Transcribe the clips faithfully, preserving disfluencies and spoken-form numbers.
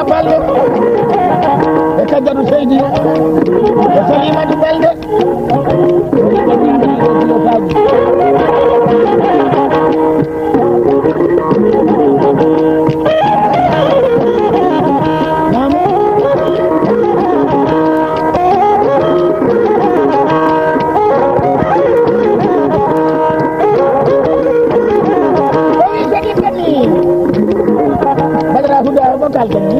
Balde e Kajjatu Seydi e Salimatu Balde. Naam. O wi ko ɗi kadi. Badara Huda, o ko kalten ni.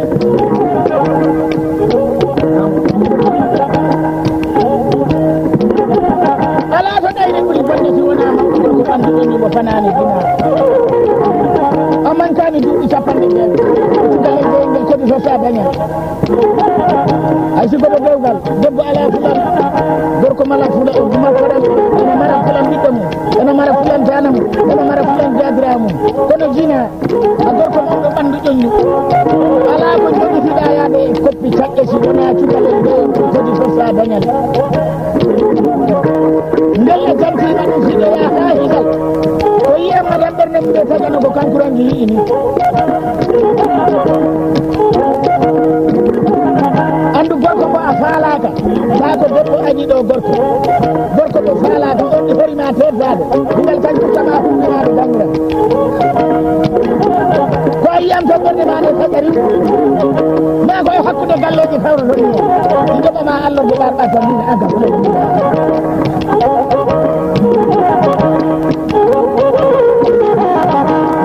Alaa ko ɗayri ɓuri bonde si wonaa mawɗo gorko ɓanndu ɗon mo fanaani jina. O mankaani duuɓi capanɗe jeego. Sukaaɓe ngel kadi so sa daña. Hay si ko ɓe dewgal, debbo alaa fulan, gorko mala fulan, mala fulan, ene mara fulan ɓiɗɗo mum, ene mara fulan tana mum, ene mara fulan jaadiraa mum. Kono jina, a gorko mawɗo ɓanndu ƴoƴñu. Alaa ko jogitiɗaa yaade e koppi caɗɗe si wonaa cukalel nde kadi so sa dañal. Ndelle tamsiima ɗum si ɓe yaha haa hisal. Ko yiyam ma tan ɓernde mum ɓe tagano ko kankuranji yi'i ni. Anndu gorko mo a faalaaka, taa ko debbo añi ɗo gorko. Gorko mo faalaaka, on ɗi hori ma teeddaade. Ngal tan ƴuttama huɓɓinaade dañra. Ko a yiyam tan ɓernde ma nde tagari. Ma ko e hakkunde galleeji fawroto ɗum. Ɗi joɓa ma Allah de ɓar ɓata min aga.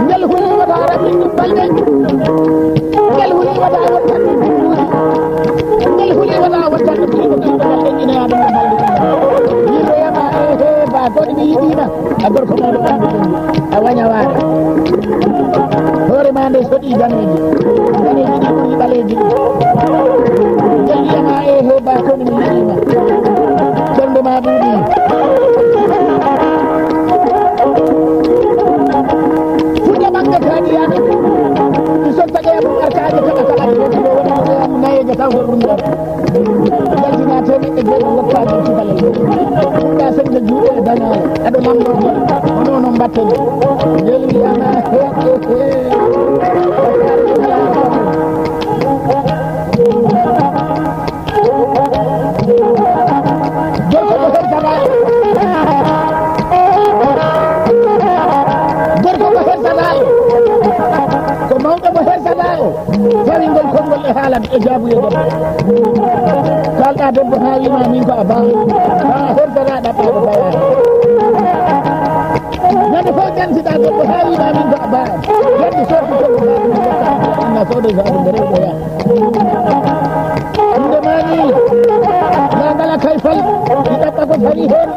Ngel huli wata rabbi ɗum balɗe. Ngel huli wata wontan ɗum buuɗi. Ngel huli wata wontan ɗum ɓiɗɗo ɓiɗɗo balɗe ina yaɗum balɗe. Yimɓe yama e he ba ko ɗum yiɗima. A gorko mawɗo ɓanndu ɗum. A waña waɗa. Hoore ma nde soɗi daneeji. Daneeji ɗi ɓuri ɓaleeji ɗi. Ngel wiyama e he ba ko ɗum yiɗima. Jonde ma ɗuuɗi. Fuɗɗa ɓange kaaɗi yaade. Mi sotta ƴeewa mum artaaji kala kala ɗi woni ɗo woni ɗo nayeeje taw ko ɗum ɗon. Yaltina temeɗɗe jeego goppaaji cukalel. Fuɗɗa señde juuɗe e dañaale. Aɗo lamɗo hono no mbatten. Ngel wiyama he he he. Gorko mo hersaɗa. Gorko mo hersaɗa. Ko mawɗo mo hersaɗa o. Tawi ngol konngol e haalan e jaabuye debbo. Kalɗa debbo haa wima min ko a ba. Haa hersaɗa ɗaɓɓa ko bawa. Ñande fof ñantiɗa debbo haa wima min ko a ba. Yandi sorti ko ba. Anna sodo so aɗa rewɓe ya. Inde maani, na ngala kayfal, ɗi ɗaɓɓa ko fari heen.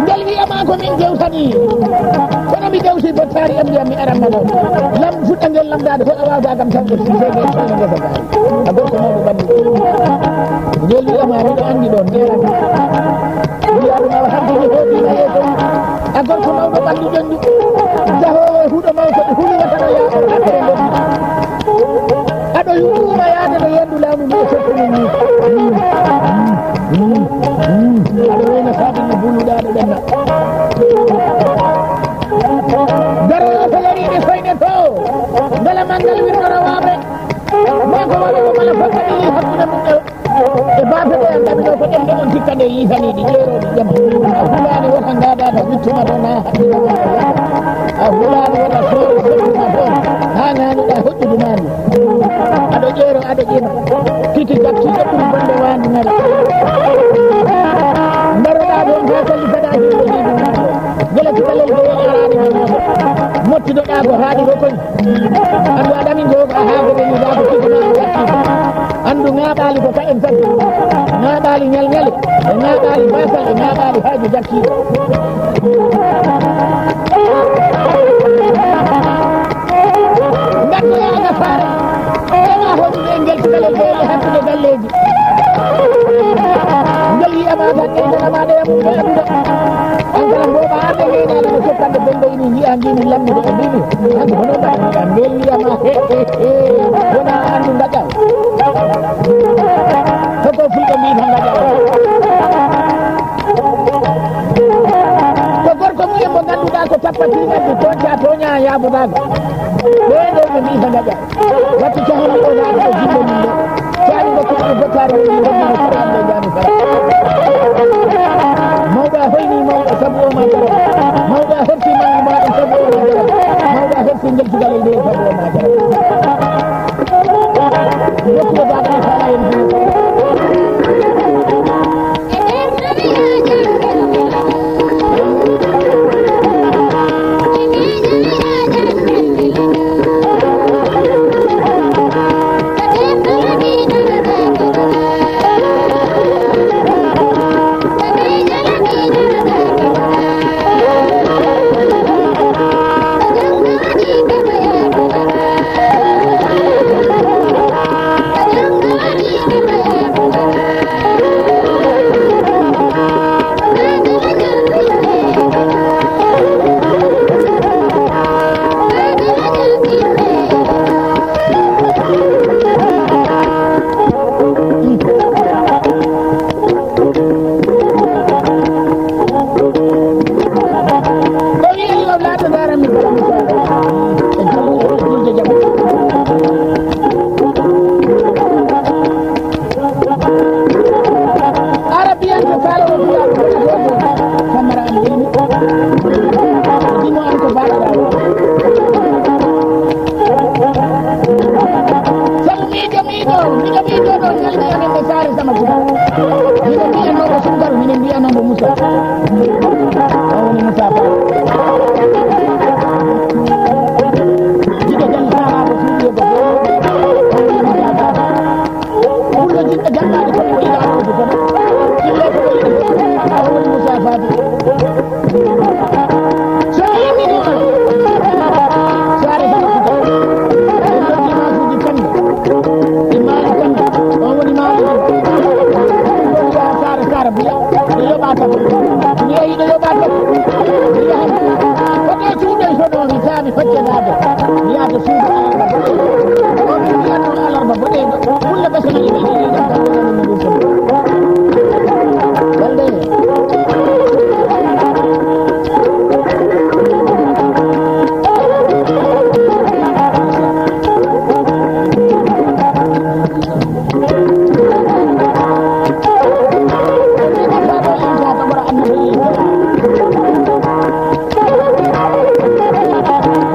Ngel wiyama ko min jewtani. Kono mi jewti bottaari am mbiyam mi aranma ɗo. Lam fuɗɗa ngel lamdaade ko a wawda kam tan ko sisege tan ngesa gaari. A gorko mawɗo ɓandu. Ngel wiyama miɗo anndi ɗon, ndeeran. Wiya ɗum awa hanti mi heɓima yeeso. A gorko mawɗo ɓalli ƴendu. Jahoowo e huɗo mawɗo ɗo huli wata no yaa o haɓere nden. Aɗo yuuma yaade no yendu laamu ndu e sokkude ni. Aɗo wayno saabi no buluɗa aɗo ɓenna. Daroowo so yari ɗe fayne to. Mbela manngal wirno rawaaɓe. Ma ko waɗi ko mala fof ɗaɓɓi hakkunde mum e, e baafe ɓe an ɗaɓi ɗo ko ɗemɗe on cikka nde yiitani ɗi ƴeerooɗi ƴama. A hulaani wota ngaadaaka wittuma ɗo na haɗɗuma ɗo. A hulaani wota soore soɗɗuma ɗo. Haa ngaanuɗa hoƴƴudu maani. Aɗo ƴeero aɗo ƴema. Kiti gatti ɗaɓɓum bonde waandu nare. Ndaroɗa ɗon haa salli saɗa himɓe jiidu maako. Gila cukalel de araani ma maako. Mottidoɗa ko haaɗi ko kon. Anndu a ɗamin ko ko a haako ɓe ni ba ko kiko ma o yatti. Anndu ŋaaɓaali ko kaɗen tan. Ŋaaɓaali ñalñale, e ŋaaɓaali baasal, e ŋaaɓaali haaju jartiiɗo. Ngaddoyaa nafaare. Ema hoɗude e ngel cukalel ɓe e hakkunde galleeji. Ngel wiyama tan e nana ma ɗeya mum ɓe aduda. An kala mboɓa arde ngeynaade no coppande bonɗo ini yiya ngimi lammude e mbimi. An hono mbaɗa ngel wiyama he he he. Wona andu ngaƴal. Hoko fulɓe mbi tan ngaƴal. Ko tappatiiɗo, tooñca, tooña, yaabodaaka. Ɓee ɗoo ɓe mbiyi ko ngaƴa. Wattu cahan o laaɓi e junngo mum ɗo. Caani ko kuɓɓe bottaare woni wonde no Qur'an ɗo jaami fara. Mawɗo a hoyni mawɗo sabu o ma jaram. Mawɗo a herti manngu ma ɗum sabu o ma jaram. Mawɗo a herti ngel tugalel ɗo sabu o ma jaram. Dokkuɗo baɗa e faala en. Arabiyanke faala o fiya ko goto. Kamara am yimi. Dimo an ko baɗa. Sabu miijo miijo, miijo miijo ɗo jalni amen e saare sama guda. Miɗo mbiyanno ko Sunkaro, miɗo mbiyanno mo Musa. O woni Musa Ba. Jiɗo jam saara ko suuɗi e ko. O woni Musa Ba. Pullo jiɗɗo janngaade kono o yiɗaa ɗo kono. Pullo ko o yiɗi. A woni Moussa Fati. So a immini on. Saare Samba Fouta. En noddi maasuuji kamɓe. E Maali kamɓe. On woni Maali. Ɗum wiyaa Saare Saare Buya. Ɗo yoɓaa tati. Mi yehi ɗo yoɓaa tati. Mi yahi. Ko ɗo cuuɗo e sono mi saami. Hoccanaade yaade suudu alarba boɗeeɗo. On wiyanno alarba boɗeeɗo. Fulla basana e ɗiɗi ɗiɗi ɗiɗi ɗiɗi ɗiɗi. Walde.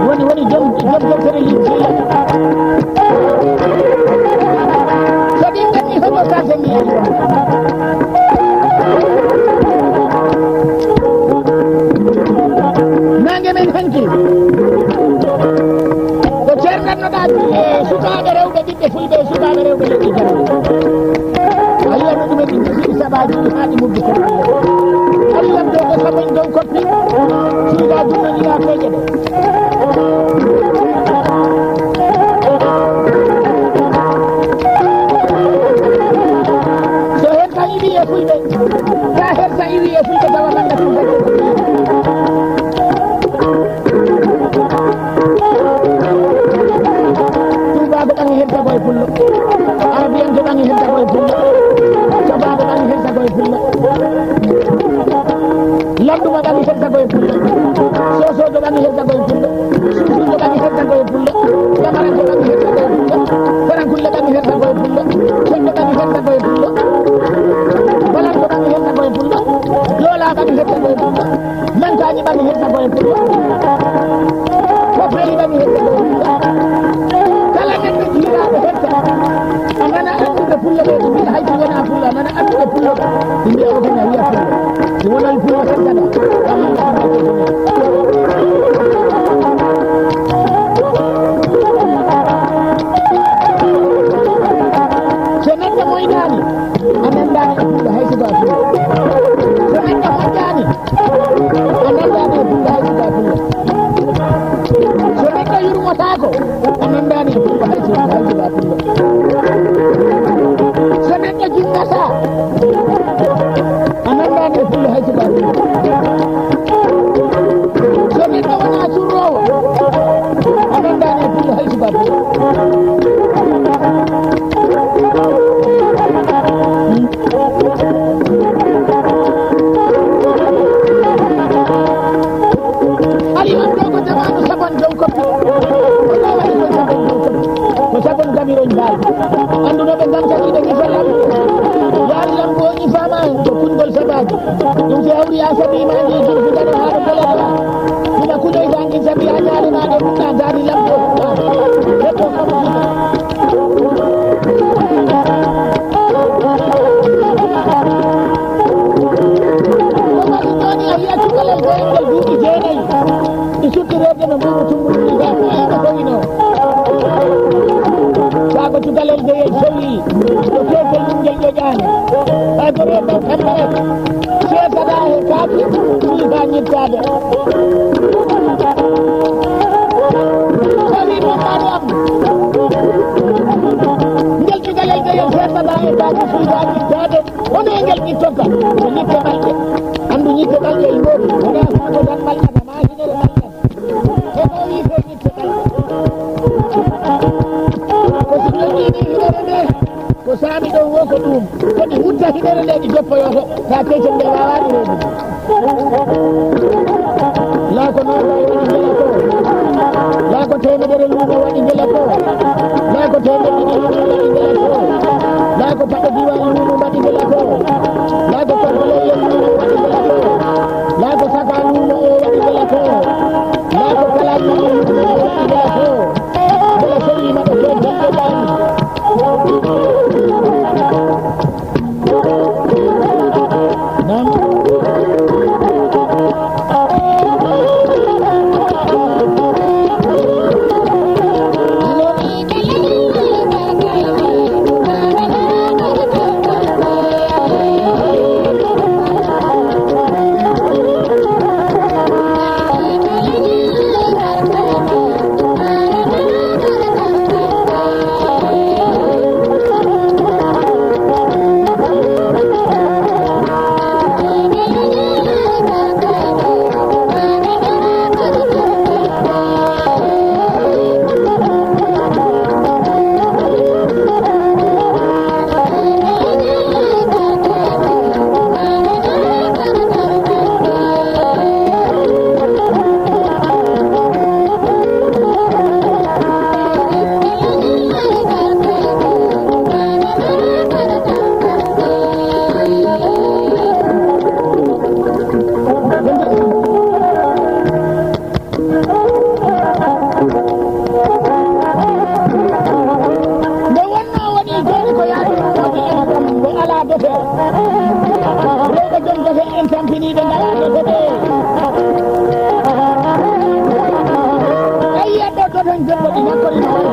Woni, woni jom, jom deftere li-, li-, so ɗi nganni hono sase mi. Nange men hanki. Ko ceernatnoɗaa e sukaaɓe rewɓe ɓiɓɓe Fulɓe e sukaaɓe rewɓe leƴƴi Jaraaf. A yi'ano ɗumen ɗi ndefi saɓaaji ɗi haa ɗi muddi ko. Aɗi lamdo ko samoñ dow koppi. Suuga dunno ni yaa peeje ɗe. So hen ka iwi e Fulɓe. Ka her sa iwi e Fulɓe tawa langa ɗum. Tuubaaɗo ɓaŋi hedda ko e Pullo. Arabiyanke ɓaŋi hedda ko e Pullo. Cofaaɗo ɓaŋi hedda ko e Pullo. Lamɗuma ɓaŋi hedda ko e Pullo. Soosoojo ɓaŋi hedda ko e Pullo. Suusuujo ɓaŋi hedda ko e Pullo. Jamaranke ɓaŋi hedda ko e Pullo. Farankulle ɓaŋi hedda ko e Pullo. Ceddo ɓaŋi hedda ko e Pullo. Balanko ɓaŋi hedda ko e Pullo. Joola ɓaŋi hedda ko e Pullo. Mantaani ɓaŋi hedda ko e Pullo. Ko feli ɓaŋi hedda ko e Pullo. Kala neɗɗo jiiraaɗo hedda. A nana annduɓe Pullo ɓe, ɓe mbiɗa hay si wonaa Pullo, a nana annduɓe Pullo ɓe. Ɓe mbiya o kadi a wiya Pullo. Si wonaa Pullo heddata, a nana annduɓe Pullo. Ɗum si hawri a sabi ma ni ɗum fitano haa ɗo belata. Ina kuloy tan in sabi a ñaali ma ɗe ɗum na daari lamɗo. Hetto kam fita. Ko mari ɗoni a yiya cukalel goyngel duuɓi jeenayi. E suttireede no mbuuɓu tummburu ɗi gaa ko yiɗa ko wino. Saako cukalel deyel sowi, ko keesel mum ngel ƴoƴaani. Ɓay ko rewɓe kamɓe rek, seesataa he kaaki, ɗum gaa ñittaade. Tawi noon ɓaaɗo am. Ngel cukalel deyel seesataa he kaaki, ɗum gaa ñittaade. Hono e ngel ñittorta? Ko ñitte ɓalɗe. Anndu ñitte ɓalɗe e ngoori. Wonaa saako tan ɓalɗata, maa hinere ɓalɗata. Ko ɗo wiyetee ñitte ɓalɗe. Ko si ñoƴƴiiɗi hinere nde, ko saami ɗon wo ko ɗum. Ko ɗi wutta hinere nde, ɗi joppoyoto. Taa keccel nde waawaa ɗum reedude. Laa ko noogaay waɗi ngela ko. Laa ko teemedere luumo waɗi ngela ko. Laa ko teemedere luumo waɗi ngela ko. Laa ko paɗe diwaan luumo waɗi ngela ko. Laa ko korkoleeyen luumo waɗi ngela ko. Laa ko sakaa luumo o waɗi ngela ko. Laa ko kalaa luumo o waɗi ngela ko. Ngela sowiima ɗo ko jokko ɗaani. Nde wonnoo woni jooni ko yaadu ɗum woni en kam nde alaa dofe. Rewɓe joom dofe en tampiniiɓe ngalaa dofe ɓe. Ayi addo dofen jebbo ɗi nakkori no woni.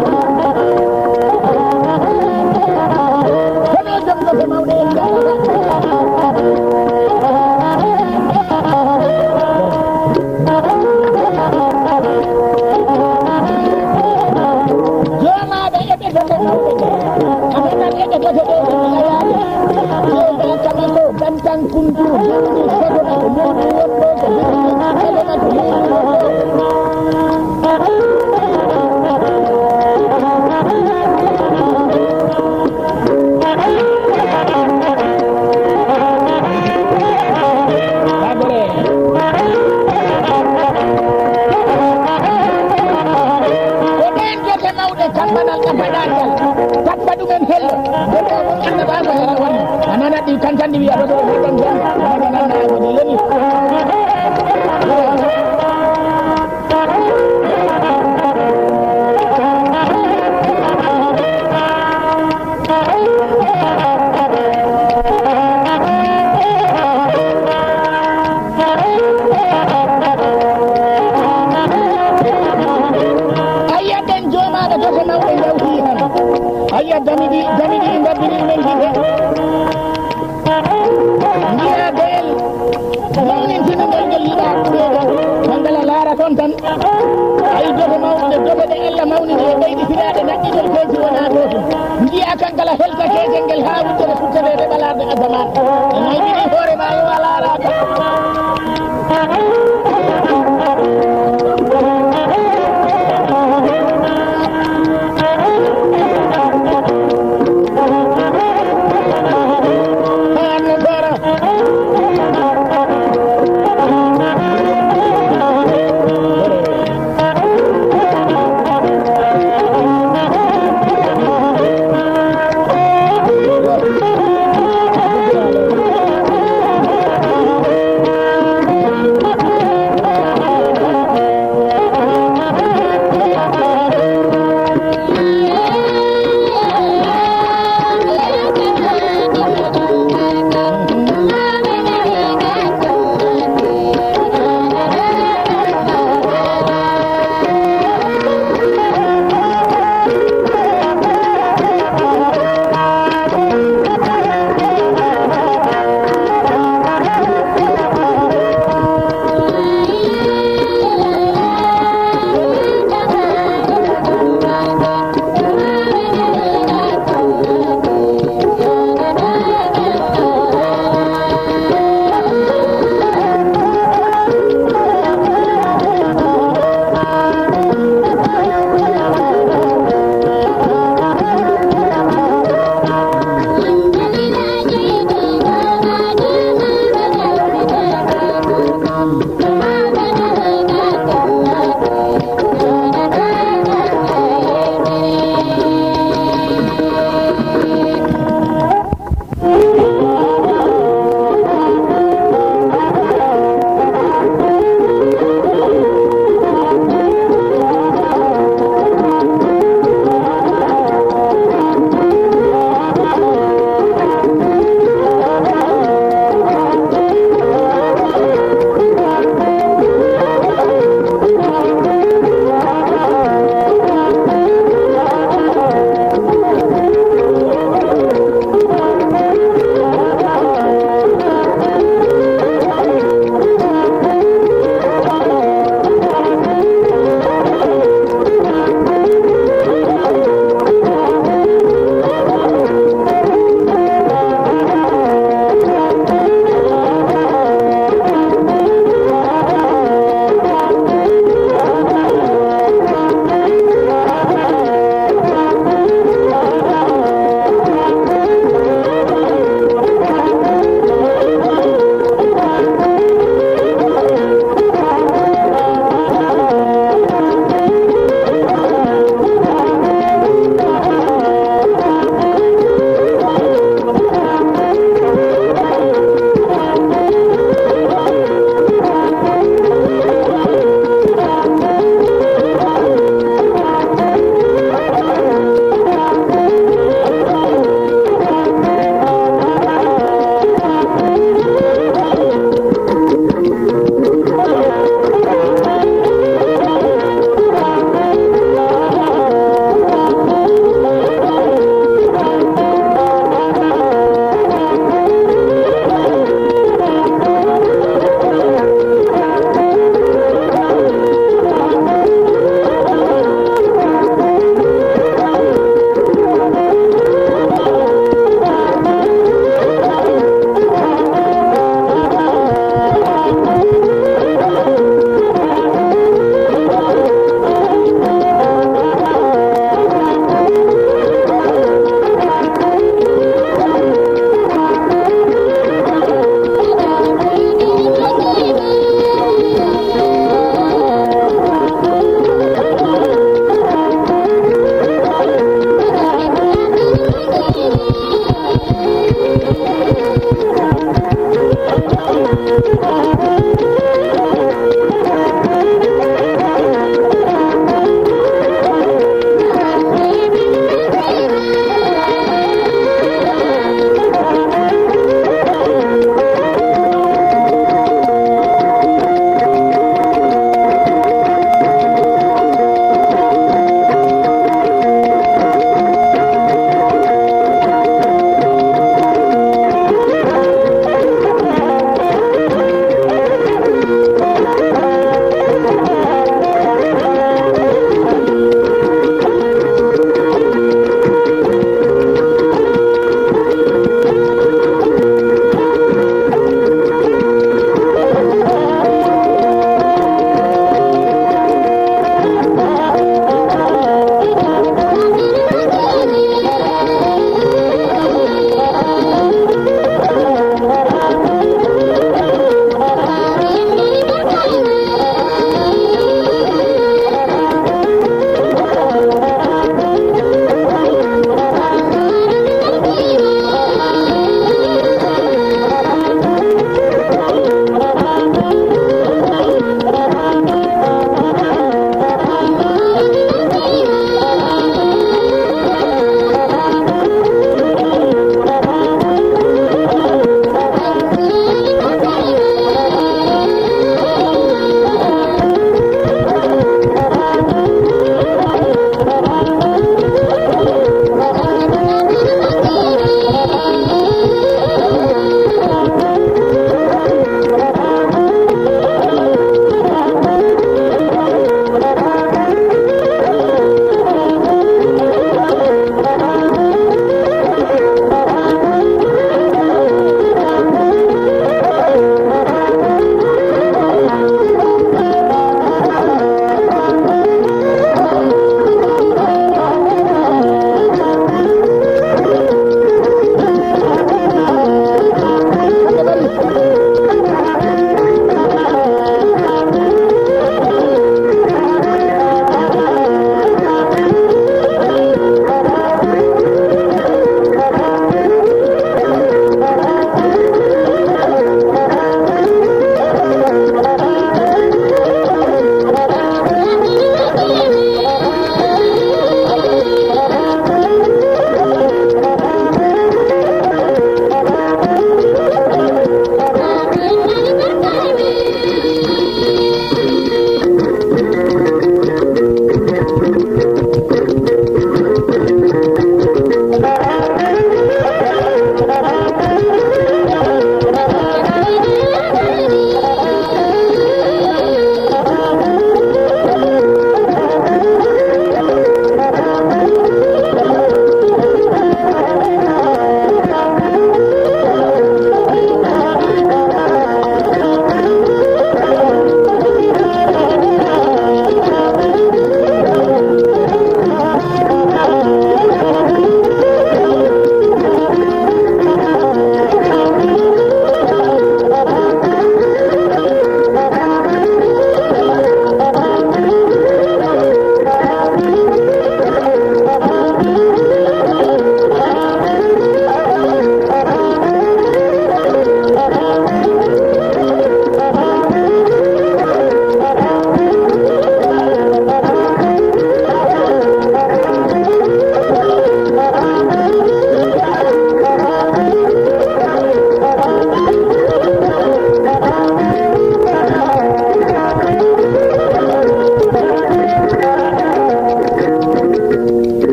Kono joom dofe mawɗe en ngalaa. Joomaaɓe e ɓe dote mawɓe ɓe, a ɗonnan e ɓe dote ɓe ɓe layaaɓe. Jeyda kama ko bantan kuntu, mawɗo sago na ko mawɗo wonɗo ko mawɗo sago na ko mawɗo wonɗo. Ko ɗeen jote mawɗe kambanal ɗafaɗaagal, tappa ɗumen hello. Ɗum ɗo ɗum anndataa ko hello woni. A nanat ɗi kantan ɗi wiya ɗo ɗo ɗo ɗon ɗon. A nanat ɗi woni lemi. Ayiya ɓen joomaaɓe dote mawɓe njawtii han. Ayiya damiɗi, damiɗi ɗi ngabbini ɗumen gite. Njiya beel. Mawnintinagol ngol yiɗaa ɓureede, ngal ngala laara toon tan. Ayi dofe mawɗe, dofe ɗe Allah mawnini e ɓeyditiraaɗe naɓɓigol keeci wonaa gootum. Njiya kan kala helta keecel ngel haa wuddere futtere e ɓalaarde asamaan. E maybini hoore ma yo a laaraaka.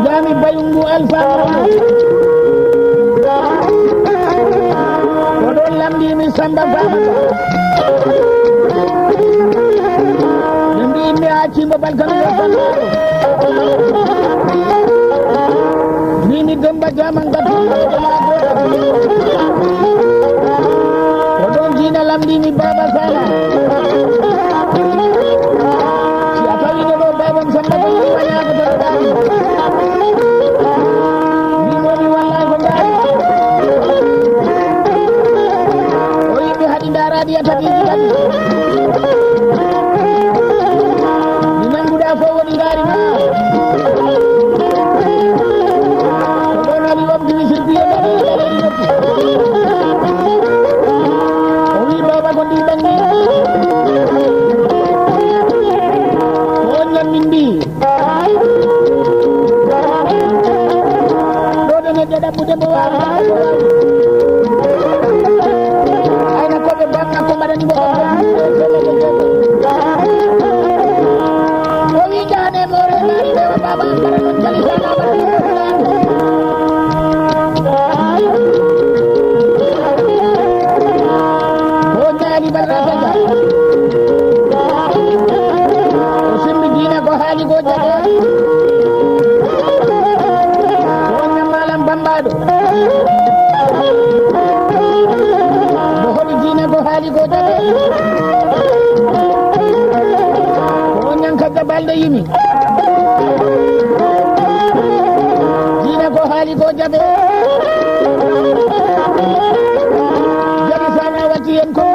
Njami bayungu alfanu. Ko ɗon lamndi mi Samba Famata. Ɓe mbi mi acci mo balkan yo Samba. Mimi Demba Jaman Gatu. Ko ɗon diina lamndi mi Baba Sala. Si a tawi ɗo ɗo Baba Samba ko wala ko tan ɗaɗi. Min woni walla ko ngaari. O yimɓe haɗi ndaaraɗi a tati ɗaɗi. Mi nannguɗa fof woni ngaari ma. Ko ɗon ari wondude sirbi e nder leydi noppi. O wi baba ko ndi ɓangi. Ko on nan min mbi. Ɗo ɗo neɗɗo ɗaɓɓude mo waawi. Ayna ko ɓe banna ko mbaɗani mo. O wi jahane more mari ɓe o baba. Ko ñaali Badara Sadio. O simbi diina ko haali ko jaɓe. Ko ñammalam bambaɗo. Mo hoɗi diina ko haali ko jaɓe. Ko ñanka jabalɗo yimi. Diina ko haali ko jaɓe. Jaɓi sana watti en ko